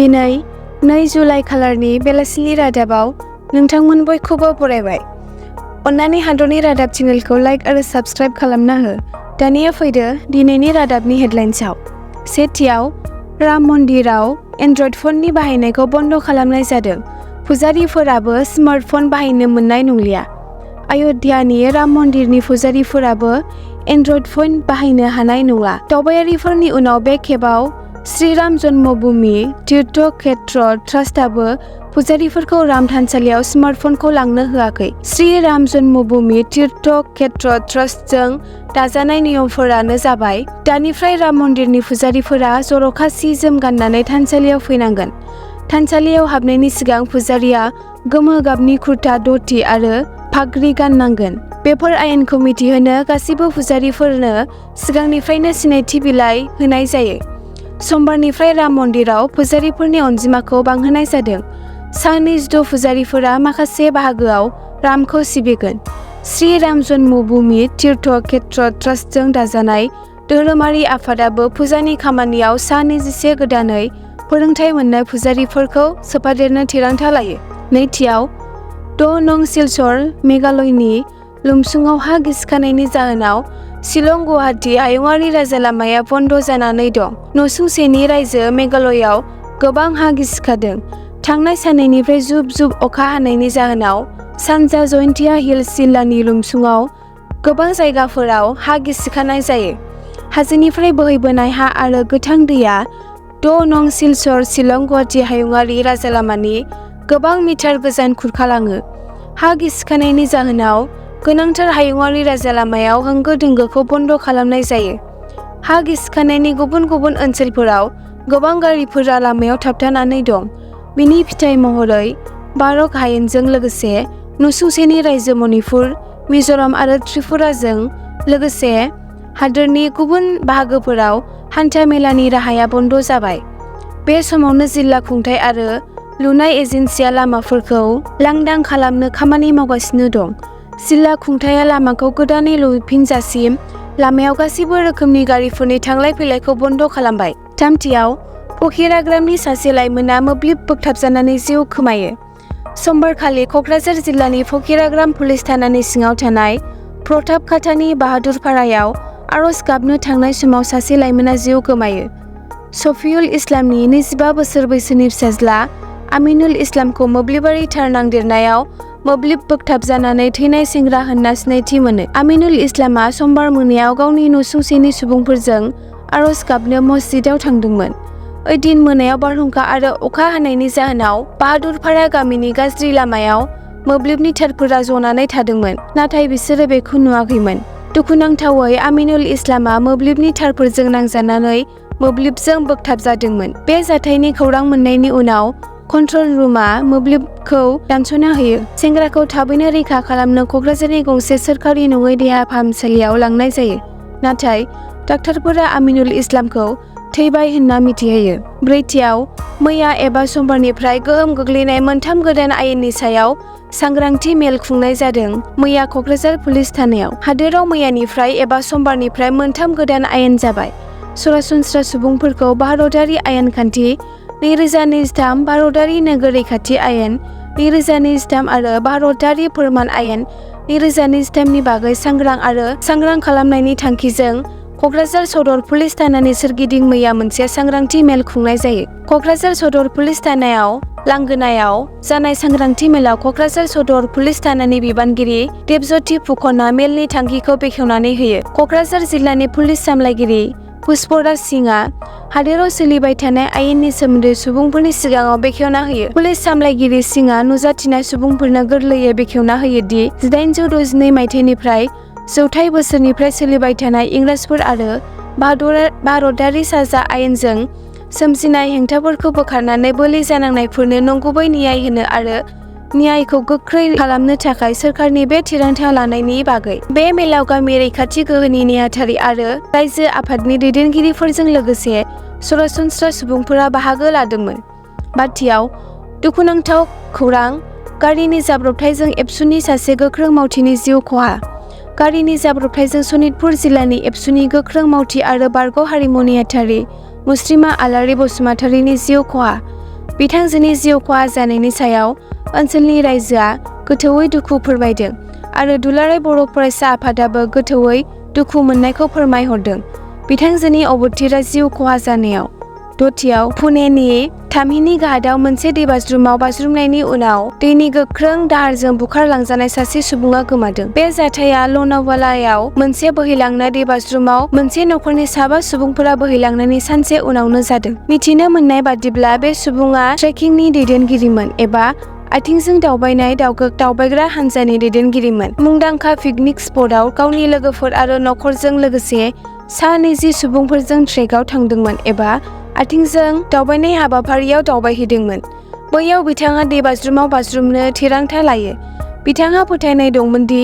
दिनै 2 जुलाइ खालारनि बेलासिनि रादाबाव नोंथांमोन बयखौबो बरायबाय। अन्नानै हादरनि रादाब चेनेलखौ लाइक आरो साबस्क्राइब खालामना हो। दानिया फैदो दिनैनि रादाबनि हेडलाइन्सआव। सेथियाव, राम मन्दिराव एन्ड्रइड फननि बाहायनायखौ बन्द खालामनाय जादों। फुजारिफोराबो स्मार्टफन बाहायनो मोननाय नंलिया। अयोध्यानि राम मन्दिरनि फुजारिफोराबो एन्ड्रइड फन बाहायनो हानाय नङा। दावबायारिफोरनि उनाव बे खेबाव श्रीराम जन्मभूमि तीर्थ क्षेत्र ट्रास्टआबो फुजारिफोरखौ राम थानसालियाव स्मार्टफनखौ लांनो होआखै। श्रीराम जन्मभूमि तीर्थ क्षेत्र ट्रास्टजों दाजानाय नियमफोरानो जाबाय, दानिफ्राय राम मन्दिरनि फुजारिफोरा जर'खा सि-जोम गाननानै थानसालियाव फैनांगोन। थानसालियाव हाबनायनि सिगां फुजारिया गोमो गाबनि कुर्ता, धोती आरो फाग्रि गाननांगोन। बेफोर आयेनखौ मिथिहोनो गासिबो फुजारिफोरनो सिगांनिफ्रायनो सिनायथि बिलाइ होनाय जायो। समबारनिफ्राय राम मन्दिराव फुजारिफोरनि अनजिमाखौ बांहोनाय जादों। सा 26 फुजारिफोरा माखासे बाहागोआव रामखौ सिबिगोन। श्री राम जन्मभूमि तीर्थ क्षेत्र ट्रास्टजों दाजानाय धोरोमारि आफादाबो फुजानि खामानियाव सा 21 गोदानै फोरोंथाय मोननाय फुजारिफोरखौ सोफादेरनो थिरांथा लायो। नैथियाव, 6 नं सिलचर मेघालयनि लुमसुङाव हा गिसिखानायनि जाहोनाव शिलं गुवाहाटी हायुङारि राजालामाया बन्द जानानै दं। नसुंसेनि रायजो मेघालयआव गोबां हा गिसिखादों। थांनाय साननैनिफ्राय जुब जुब अखा हानायनि जाहोनाव सानजा जयन्तिया हिल्स जिल्लानि लुमसुङाव गोबां जायगाफोराव हा गिसिखानाय जायो। हाजोनिफ्राय बोहैबोनाय हा आरो गोथां दैया 6 नं सिलचर शिलं गुवाहाटी हायुङारि राजालामानि गोबां मिटार गोजान खुरखालाङो। हा गिसिखानायनि जाहोनाव गोनांथार हायुङारि राजालामायाव होंगो दोंगोखौ बन्द खालामनाय जायो। हा गिसिखानायनि गुबुन गुबुन ओनसोलफोराव गोबां गारिफोरा लामायाव थाबथानानै दं। बिनि फिथाय महरै बारक हायेनजों लोगोसे नसुंसेनि रायजो मणिपुर, मिज'राम आरो त्रिपुराजों लोगोसे हादोरनि गुबुन बाहागोफोराव हान्था मेलानि राहाया बन्द जाबाय। बे समावनो जिल्ला खुंथाय आरो लुनाय एजेन्सिया लामाफोरखौ लांदां खालामनो खामानि मावगासिनो दं। जिल्ला खुंथाया लामाखौ गोदानै लुफिनजासिम लामायाव गासैबो रोखोमनि गारिफोरनि थांलाय फैलायखौ बन्द खालामबाय। थामथियाव, फकिराग्रामनि सासे लाइमोना मोब्लिब बोगथाबजानानै जिउ खोमायो। समबारखालि क'क्राझार जिल्लानि फकिराग्राम पुलिस थानानि सिङाव थानाय प्रताप खातानि बाहादुरपारायाव आरज गाबनो थांनाय समाव सासे लाइमोना जिउ गोमायो। शफिउल इस्लामनि 25 बोसोर बैसोनि फिसाज्ला आमिनुल इस्लामखौ मोब्लिबारि तार नांदेरनायाव मोब्लिब बोगथाबजानानै थैनाय सेंग्रा होनना सिनायथि मोनो। आमिनुल इस्लामआ समबार मोनायाव गावनि नसुंसेनि सुबुंफोरजों आरज गाबनो मस्जिदाव थांदोंमोन। ओइदिन मोनायाव बारहुंखा आरो अखा हानायनि जाहोनाव बाहादुरपारा गामिनि गाज्रि लामायाव मोब्लिबनि तारफोरा जनानै थादोंमोन, नाथाय बिसोरो बेखौ नुवाखैमोन। दुखुनांथावै आमिनुल इस्लामआ मोब्लिबनि तारफोरजों नांजानानै मोब्लिबजों बोगथाबजादोंमोन। बे जाथायनि खौरां मोननायनि उनाव कन्ट्रल रुमआ मोब्लिबखौ दानस'ना होयो। सेंग्राखौ थाबैनो रैखा खालामनो क'क्राझारनि गंसे सोरखारि नङै देहा फाहामसालियाव लांनाय जायो, नाथाय डाक्टारफोरा आमिनुल इस्लामखौ थैबाय होनना मिथिहोयो। ब्रैथियाव, मैया एबा समबारनिफ्राय गोहोम गोग्लैनाय मोनथाम गोदान आयेननि सायाव सांग्रांथि मेल खुंनाय जादों। मैया क'क्राझार पुलिस थानायाव। हादोराव मैयानिफ्राय एबा समबारनिफ्राय मोनथाम गोदान आयेन जाबाय। सरासनस्रा सुबुंफोरखौ भारतारि आयेन खान्थि 2023, भारतारि नोगोर रैखाथि आयेन 2023 आरो भारतारि फोरमान आयेन 2023 नि बागै सांग्रां खालामनायनि थांखिजों क'क्राझार सदर पुलिस थानानि सोरगिदिं मैया मोनसे सांग्रांथि मेल खुंनाय जायो। क'क्राझार सदर पुलिस थानायाव लांगोनायाव जानाय सांग्रांथि मेलाव क'क्राझार सदर पुलिस थानानि बिबानगिरि देबज्योति फुकनआ मेलनि थांखिखौ बेखेवनानै होयो। क'क्राझार जिल्लानि पुलिस सामलायगिरि पुष्पराज सिंहआ हादोराव सोलिबाय थानाय आयेननि सोमोन्दै सुबुंफोरनि सिगाङाव बेखेवना होयो। पुलिस सामलायगिरि सिंहआ नुजाथिनाय सुबुंफोरनो गोरलैयै बेखेवना होयो दि 1862 मायथाइनिफ्राय जौथाइ बोसोरनिफ्राय सोलिबाय थानाय इंराजफोर आरो भारतारि साजा आयेनजों सोमजिनाय हेंथाफोरखौ बोखारनानै बोलि जानांनायफोरनो नंगुबै न्याय होनो आरो न्यायखौ गोख्रै खालामनो थाखाय सोरखारनि बे थिरांथा लानायनि बागै। बे मेलाव गामि रैखाथि गोहोनि नेहाथारि आरो रायजो आफादनि दैदेनगिरिफोरजों लोगोसे सरासनस्रा सुबुंफोरा बाहागो लादोंमोन। बाथियाव, दुखुनांथाव खौरां, गारिनि जाब्रबथायजों एबसुनि सासे गोख्रों मावथिनि जिउ खहा। गारिनि जाब्रबथायजों सनितपुर जिल्लानि एबसुनि गोख्रों मावथि आरो बारग' हारिमु नेहाथारि मुस्रिमा आलारि बसुमतारीनि जिउ खहा। बिथांजोनि जिउ खहा जानायनि सायाव ओनसोलनि रायजोआ गोथौयै दुखु फोरमायदों आरो दुलाराय बर' फरायसा आफादाबो गोथौयै दुखु मोननायखौ फोरमायहरदों। बिथांजोनि अबथिरा जिउ खहा जानायाव दथियाव पुनेनि थामहिनि घाटआव मोनसे दैबाज्रुमाव बाज्रुमनायनि उनाव दैनि गोख्रों दाहारजों बुखारलांजानाय सासे सुबुङा गोमादों। बे जाथाया लनावालायाव मोनसे बोहैलांनाय दैबाज्रुमाव मोनसे नखरनि 7 सुबुंफोरा बोहैलांनायनि सानसे उनावनो जादों। मिथिनो मोननाय बादिब्ला बे सुबुङा ट्रेकिंनि दैदेनगिरिमोन एबा आथिंजों दावबायनाय दावबायग्रा हान्जानि दैदेनगिरिमोन। मुंदांखा पिकनिक स्पटआव गावनि लोगोफोर आरो नखरजों लोगोसे 20 सुबुंफोरजों ट्रेकआव थांदोंमोन एबा आथिंजों दावबायनाय हाबाफारियाव दावबायहैदोंमोन। बैयाव बिथाङा दैबाज्रुमाव बाज्रुमनो थिरांथा लायो। बिथाङा फोथायनाय दंमोन दि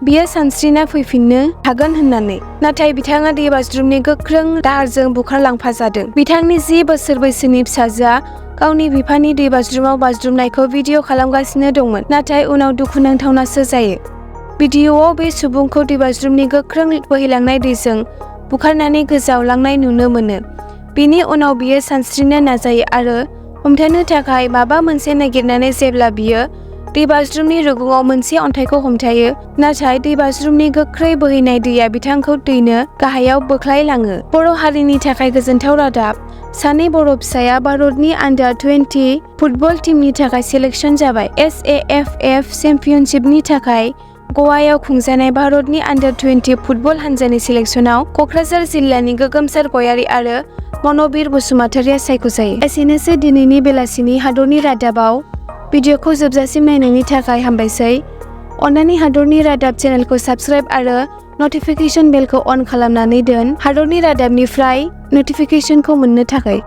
बियो सानस्रिना फैफिननो हागोन होननानै, नाथाय बिथाङा दैबाज्रुमनि गोख्रों दाहारजों बुखारलांफाजादों। बिथांनि 10 बोसोर बैसोनि फिसाजोआ गावनि बिफानि दैबाज्रुमाव बाज्रुमनायखौ भिडिअ खालामगासिनो दंमोन, नाथाय उनाव दुखुनांथावनासो जायो। भिडिअआव बे सुबुंखौ दैबाज्रुमनि गोख्रों बोहैलांनाय दैजों बुखारनानै गोजावलांनाय नुनो मोनो। बिनि उनाव बियो सानस्रिनो नाजायो आरो हमथानो थाखाय माबा मोनसे नागिरनानै जेब्ला बियो दैबाज्रुमनि रुगुङाव मोनसे अन्थाइखौ हमथायो, नाथाय दैबाज्रुमनि गोख्रै बोहैनाय दैया बिथांखौ दैनो गाहायाव बोख्लायलाङो। बर' हारिनि थाखाय गोजोनथाव रादाब, सानै बर' फिसाया भारतनि अंडर-20 फुटबल टीमनि थाखाय सिलेक्शन जाबाय। SAFF चेम्पियनशिपनि थाखाय गवायाव खुंजानाय भारतनि अंडर-20 फुटबल हान्जानि सिलेक्शनाव क'क्राझार जिल्लानि गोगोमसार गयारी आरो मन'बिर बसुमतारिया सायख'जायो। एसेनोसै दिनैनि बेलासिनि हादरनि रादाबाव। भिडिअखौ जोबजासिम नायनायनि थाखाय हामबायसै। अन्नानै हादरनि रादाब चेनेलखौ साबस्क्राइब आरो नटिफिकेशन बेलखौ अन खालामनानै दोन हादरनि रादाबनिफ्राय नटिफिकेशनखौ मोननो थाखाय।